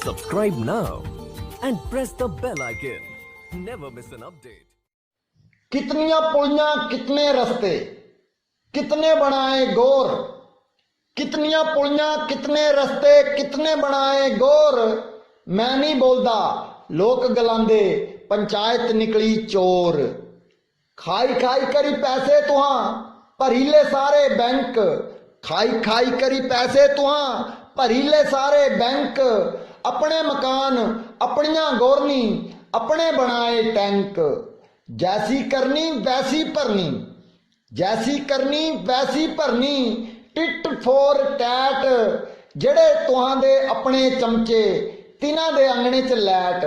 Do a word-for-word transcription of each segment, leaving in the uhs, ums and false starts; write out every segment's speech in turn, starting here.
Subscribe now and press the bell icon. Never miss an update. कितनियां पुलियां कितने रस्ते, कितने बनाए गौर। कितनियां पुलियां कितने रस्ते, कितने बनाए गौर। मैं नहीं बोलदा, लोक गलांदे, पंचायत निकली चोर। खाई खाई करी पैसे तुहां भरी ले सारे बैंक। खाई खाई करी पैसे तुहां भरी ले सारे बैंक। अपने मकान, अपनियां गोरनी, अपने बनाए टैंक। जैसी करनी वैसी भरनी, जैसी करनी वैसी भरनी। टिट फोर टैट, जेड़े तुहां दे अपने चमचे, तिन्हां दे आंगणे च लैट।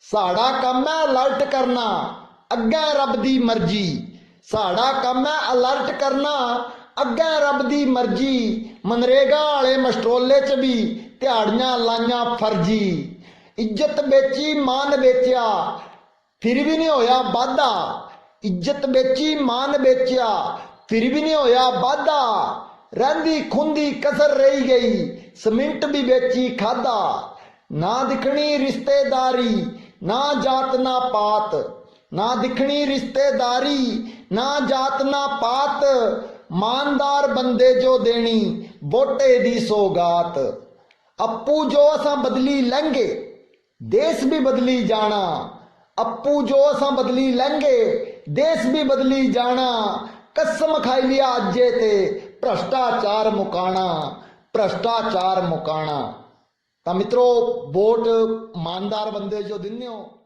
साढ़ा कम्म ऐ अलर्ट करना, अग्गें रब दी मर्जी। साढ़ा कम्म ऐ अलर्ट करना, अग्गें रब दी मर्जी। मनरेगा आले मस्ट्रोले च भी ध्याड़ियां लाइयां फर्जी। इज्जत बेची, मान बेचेआ, फिर भी नहीं होया बाधा। इज्जत बेची, मान बेचेआ, फिर भी नहीं होया बाधा। रैंदी खुंदी कसर रही गई, सीमेंट भी बेची खादा। ना दिखनी रिश्तेदारी, ना जात ना पात। ना दिखनी रिश्तेदारी, ना जात ना पात। मानदार बंदे जो देनी वोटे दी सौगात। अप्पू जो असां बदली लैंगे, देश भी बदली जाना। अप्पू जो असां बदली लैंगे, देश भी बदली जाना। कसम खाई लिया अज्जे ते, भ्रष्टाचार मुकाना, भ्रष्टाचार मुकाना। तां मित्रो, वोट ईमानदार बंदे जो दिन्ने हो,